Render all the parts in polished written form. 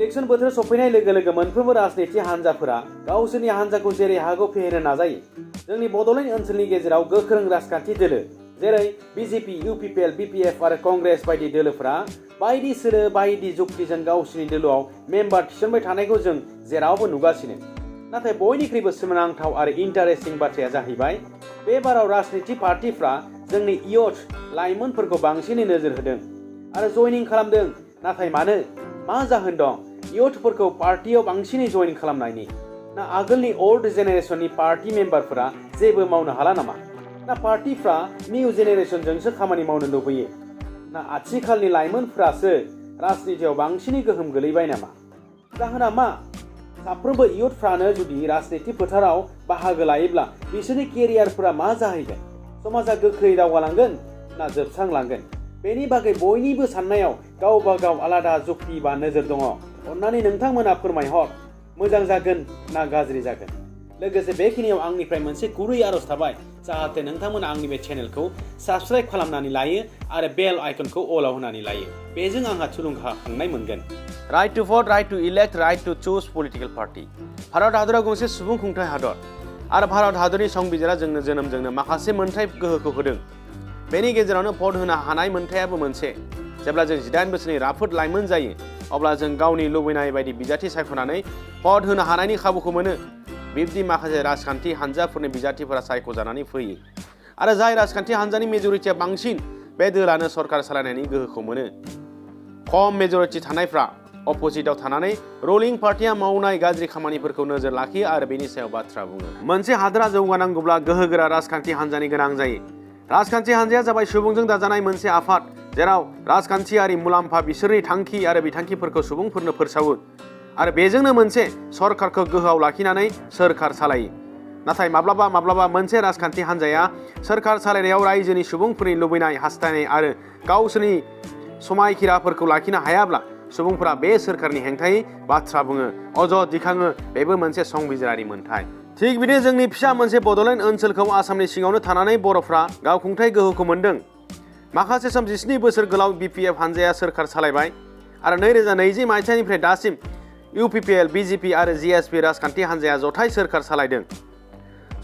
Election बोथोर सफैनाय लोगो लोगो मोनफ्रोमबो राजनीति हान्जाफोरा गावसोरनि हान्जाखौ जेरै हागौ फेहेरनो नाजायो। जोंनि बड'लेण्ड ओनसोलनि गेजेराव गोख्रों राजखान्थि दोलो जेरै BJP, UPPL, BPF आरो कंग्रेस बायदि दोलोफोरा बायदि सोलो बायदि जुक्तिजों गावसोरनि दोलोआव मेम्बार थिसनबाय थानायखौ जों जेरावबो नुगासिनो। नाथाय बयनिख्रुइबो सोमोनांथाव आरो इन्टारेस्टिं बाथ्राया जाहैबाय बे बाराव राजनीति पार्टिफ्रा जोंनि इयुथ लाइमोनफोरखौ बांसिनै नोजोर होदों आरो जयनिं खालामदों। नाथाय मानो? मा जाहोन दं इयुथफोरखौ पार्टियाव बांसिनै जयनिं खालामनायनि? ना आगोलनि ओल्ड जेनेरेशननि पार्टी मेम्बारफोरा जेबो मावनो हाला नामा? ना पार्टिफ्रा निउ जेनेरेशनजोंसो खामानि मावनो लुबैयो? ना आथिखालनि लाइमोनफ्रासो राजनीतियाव बांसिनै गोहोम गोलैबाय नामा? जाहोना मा? साफ्रोमबो इयुथफ्रानो जुदि राजनीति फोथाराव बाहागो लायोब्ला बिसोरनि केरियारफोरा मा जाहैगोन? समाजा गोख्रै दावगालांगोन ना जोबस्रांलांगोन? बेनि बागै बयनिबो साननायाव गावबा गाव आलादा जुक्ति बा नोजोर दङ। अन्नानै नोंथांमोना फोरमायहर, मोजां जागोन ना गाज्रि जागोन? लोगोसे बेखिनियाव आंनिफ्राय मोनसे गुरै आरज थाबाय, जाहाथे नोंथांमोना आंनि बे चेनेलखौ साबस्क्राइब खालामनानै लायो आरो बेल आइकनखौ अलाव होनानै लायो। बेजों आंहा थुलुंगाखांनाय मोनगोन। Right to vote, right to elect, right to choose political party. Bharat हादरा गंसे सुबुं खुंथाय हादर आरो भारत हादरनि संबिजिरा जोंनो जोनोमजोंनो माखासे मोनथाय गोहोखौ होदों। बेनि गेजेरावनो भट होनो हानाय मोनथायाबो मोनसे। जेब्ला जों 18 बोसोरनि राफोद लाइमोन जायो अब्ला जों गावनि लुबैनाय बायदि बिजाथि सायख'नानै भट होनो हानायनि खाबुखौ मोनो। बिब्दि माखासे राजखान्थि हान्जाफोरनि बिजाथिफोरा सायख'जानानै फैयो आरो जाय राजखान्थि हान्जानि मेजरिटिया बांसिन बे दोलानो सरकार सालायनायनि गोहोखौ मोनो। खम मेजरिटि थानायफ्रा अपोजिटआव थानानै रुलिं पार्टिया मावनाय गाज्रि खामानिफोरखौ नोजोर लाखियो आरो बेनि सायाव बाथ्रा बुङो। मोनसे हादरा जौगानांगौब्ला गोहोगोरा राजखान्थि हान्जानि गोनां जायो। राजखान्थि हान्जाया जाबाय सुबुंजों दाजानाय मोनसे आफाद, जेराव राजखान्थियारि मुलाम्फा बिसोरनि थांखि आरो बिथांखिफोरखौ सुबुंफोरनो फोरसावो आरो बेजोंनो मोनसे सरकारखौ गोहोआव लाखिनानै सोरखार सालायो। नाथाय माब्लाबा माब्लाबा मोनसे राजखान्थि हान्जाया सोरखार सालायनायाव रायजोनि सुबुंफोरनि लुबैनाय हास्थायनाय आरो गावसोरनि समायखिराफोरखौ लाखिनो हायाब्ला सुबुंफोरा बे सोरखारनि हेंथायै बाथ्रा बुङो, अजद दिखाङो। बेबो मोनसे संबिजिरारि मोन्थाय। थिग बिदिनो जोंनि फिसा मोनसे बड'लेण्ड ओनसोलखौ आसामनि सिङावनो थानानै बर'फ्रा गावखुंथाय गोहोखौ मोन्दों। माखासे सम 17 बोसोर गोलाव BPF हान्जाया सोरखार सालायबाय आरो 2020 मायथाइनिफ्राय दासिम UPPL, BJP आरो GSP राजखान्थि हान्जाया जथाय सोरखार सालायदों।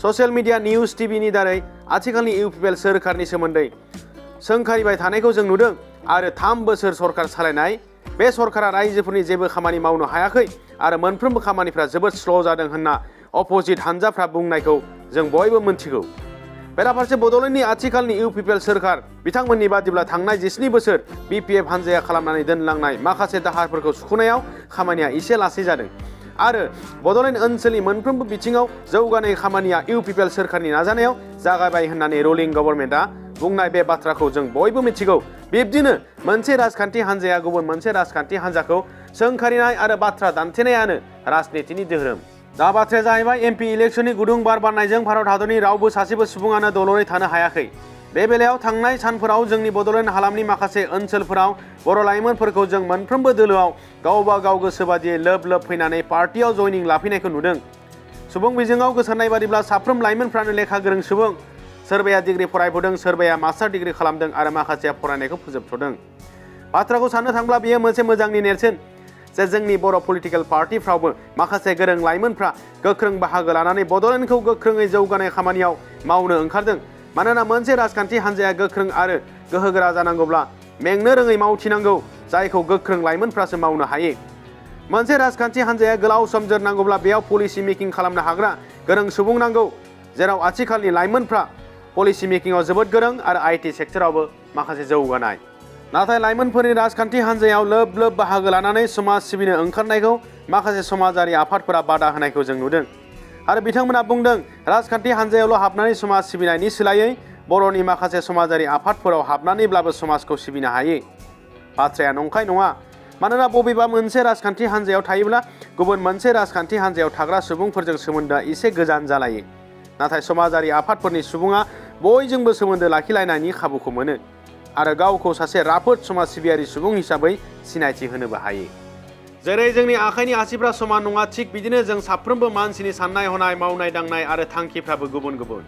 ससियेल मिडिया, निउज, टिभिनि दारै आथिखालनि UPPL सोरखारनि सोमोन्दै सोंखारिबाय थानायखौ जों नुदों आरो 3 बोसोर सरखार सालायनाय बे सरकारा रायजोफोरनि जेबो खामानि मावनो हायाखै आरो मोनफ्रोमबो खामानिफ्रा जोबोद स्ल' जादों होनना अपोजिट हान्जाफ्रा बुंनायखौ जों बयबो मिन्थिगौ। बेराफारसे बड'लेण्डनि आथिखालनि UPPL सोरखार बिथांमोननि बादिब्ला थांनाय 17 बोसोर BPF हान्जाया खालामनानै दोनलांनाय माखासे दाहारफोरखौ सुख'नायाव खामानिया एसे लासै जादों आरो बड'लेण्ड ओनसोलनि मोनफ्रोमबो बिथिङाव जौगानाय खामानिया UPPL सोरखारनि नाजानायाव जागायबाय होननानै रुलिं गभर्नमेन्टआ बुंनाय बे बाथ्राखौ जों बयबो मिथिगौ। बिब्दिनो मोनसे राजखान्थि हान्जाया गुबुन मोनसे राजखान्थि हान्जाखौ सोंखारिनाय आरो बाथ्रा दान्थेनायानो राजनीतिनि धोरोम। दा बाथ्राया जाहैबाय MP इलेक्शननि गुदुं बार बारनायजों भारत हादरनि रावबो सासेबो सुबुङानो दलरै थानो हायाखै। बे बेलायाव थांनाय सानफोराव जोंनि बड'लेण्ड हालामनि माखासे ओनसोलफोराव बर' लाइमोनफोरखौ जों मोनफ्रोमबो दोलोआव गावबा गाव गोसो बादियै लोब लोब फैनानै पार्टियाव जयनिं लाफैनायखौ नुदों। सुबुं बिजोङाव गोसारनाय बादिब्ला साफ्रोम लाइमोनफ्रानो लेखा गोरों सुबुं। सोरबाया डिग्री फरायबोदों, सोरबाया मास्टार डिग्री खालामदों आरो माखासेया फरायनायखौ फोजोबथ'दों। बाथ्राखौ साननो थांब्ला बेयो मोनसे मोजांनि नेरसोन जे जोंनि बर' पलिटिकेल पार्टिफ्रावबो माखासे गोरों लाइमोनफ्रा गोख्रों बाहागो लानानै बड'लेण्डखौ गोख्रोङै जौगानाय खामानियाव मावनो ओंखारदों। मानोना मोनसे राजखान्थि हान्जाया गोख्रों आरो गोहोगोरा जानांगौब्ला मेंनो रोङै मावथिनांगौ, जायखौ गोख्रों लाइमोनफ्रासो मावनो हायो। मोनसे राजखान्थि हान्जाया गोलाव सम जोरनांगौब्ला बेयाव पलिसि मेकिं खालामनो हाग्रा गोरों सुबुं नांगौ, जेराव आथिखालनि लाइमोनफ्रा पलिसि मेकिंआव जोबोद गोरों आरो IT सेक्टरावबो माखासे जौगानाय। नाथाय लाइमोनफोरनि राजखान्थि हान्जायाव लोब लोब बाहागो लानानै समाज सिबिनो ओंखारनायखौ माखासे समाजारि आफादफोरा बादा होनायखौ जों नुदों आरो बिथांमोना बुंदों राजखान्थि हान्जायावल' हाबनानै समाज सिबिनायनि सोलायै बर'नि माखासे समाजारि आफादफोराव हाबनानैब्लाबो समाजखौ सिबिनो हायो। बाथ्राया नंखाय नङा। मानोना बबेबा मोनसे राजखान्थि हान्जायाव थायोब्ला गुबुन मोनसे राजखान्थि हान्जायाव थाग्रा सुबुंफोरजों सोमोन्दोआ एसे गोजान जालायो। नाथाय समाजारि आफादफोरनि सुबुङा बयजोंबो सोमोन्दो लाखिलायनायनि खाबुखौ मोनो आरो गावखौ सासे राफोद समाज सिबियारि सुबुं हिसाबै सिनायथि होनोबो हायो। जेरै जोंनि आखाइनि आसिफ्रा समान नङा, थिग बिदिनो जों साफ्रोमबो मानसिनि साननाय हनाय, मावनाय दांनाय आरो थांखिफ्राबो गुबुन गुबुन।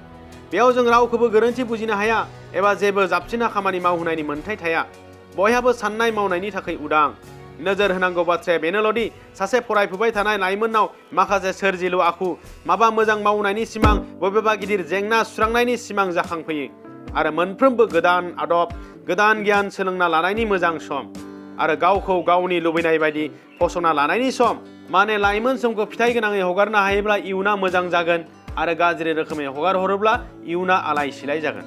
बेयाव जों रावखौबो गोरोन्थि बुजिनो हाया एबा जेबो जाबसिना खामानि मावहोनायनि मोन्थाय थाया। बयहाबो साननाय मावनायनि थाखाय उदां। नोजोर होनांगौ बाथ्राया बेनोल'दि सासे फरायफुबाय थानाय लाइमोननाव माखासे सोरजिलु आखु माबा मोजां मावनायनि सिमां बबेबा गिदिर जेंना सुस्रांनायनि सिमां जाखांफैयो आरो मोनफ्रोमबो गोदान आदब गोदान गियान सोलोंना लानायनि मोजां सम आरो गावखौ गावनि लुबैनाय बायदि फसंना लानायनि सम माने लाइमोन समखौ फिथाइ गोनाङै हगारनो हायोब्ला इयुना मोजां जागोन आरो गाज्रि रोखोमै हगार हरोब्ला इयुना आलाय सिलाय जागोन।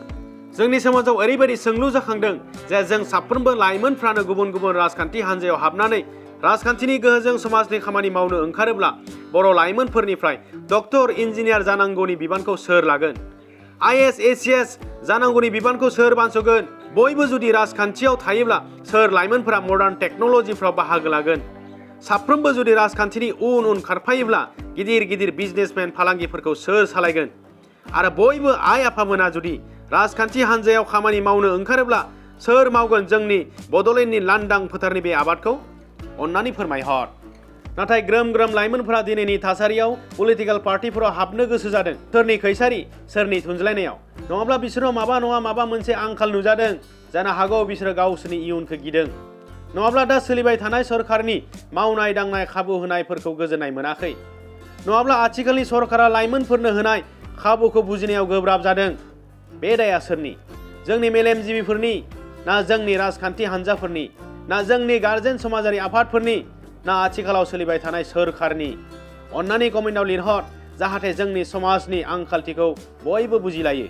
जोंनि समाजाव ओरैबायदि सोंलु जाखांदों जे जों साफ्रोमबो लाइमोनफ्रानो गुबुन गुबुन राजखान्थि हान्जायाव हाबनानै राजखान्थिनि गोहोजों समाजनि खामानि मावनो ओंखारोब्ला बर' लाइमोनफोरनिफ्राय डक्टर इन्जिनियार जानांगौनि बिबानखौ सोर लागोन? IAS ACS जानांगौनि बिबानखौ सोर बानस'गोन? बयबो जुदि राजखान्थियाव थायोब्ला सोर लाइमोनफोरा मडार्न टेक्न'लजिफ्राव बाहागो लागोन? साफ्रोमबो जुदि राजखान्थिनि उन उन खारफायोब्ला गिदिर गिदिर बिजनेसमेन फालांगिफोरखौ सोर सालायगोन? आरो बयबो आइ आफामोना जुदि राजखान्थि हान्जायाव खामानि मावनो ओंखारोब्ला सोर मावगोन जोंनि बड'लेण्डनि लांदां फोथारनि बे आबादखौ? अन्नानै फोरमायहर। नाथाय ग्रोम ग्रोम लाइमोनफोरा दिनैनि थासारियाव पलिटिकेल पार्टिफोराव हाबनो गोसो जादों। सोरनि खैसारि सोरनि थुनज्लायनायाव नङाब्ला बिसोराव माबा नङा माबा मोनसे आंखाल नुजादों। जानो हागौ बिसोरो गावसोरनि इयुनखौ गिदों। नङाब्ला दा सोलिबाय थानाय सरकारनि मावनाय दांनाय खाबु होनायफोरखौ गोजोननाय मोनाखै। नङाब्ला आथिखालनि सरकारा लाइमोनफोरनो होनाय खाबुखौ बुजिनायाव गोब्राब जादों। बे दाया सोरनि? जोंनि मेलेमजिबिफोरनि ना जोंनि राजखान्थि हान्जाफोरनि ना जोंनि गार्जेन समाजारि आफादफोरनि ना आथिखालाव सोलिबाय थानाय सोरखारनि? अन्नानै कमेन्टआव लिरहर जाहाथे जोंनि समाजनि आंखालथिखौ बयबो बुजिलायो।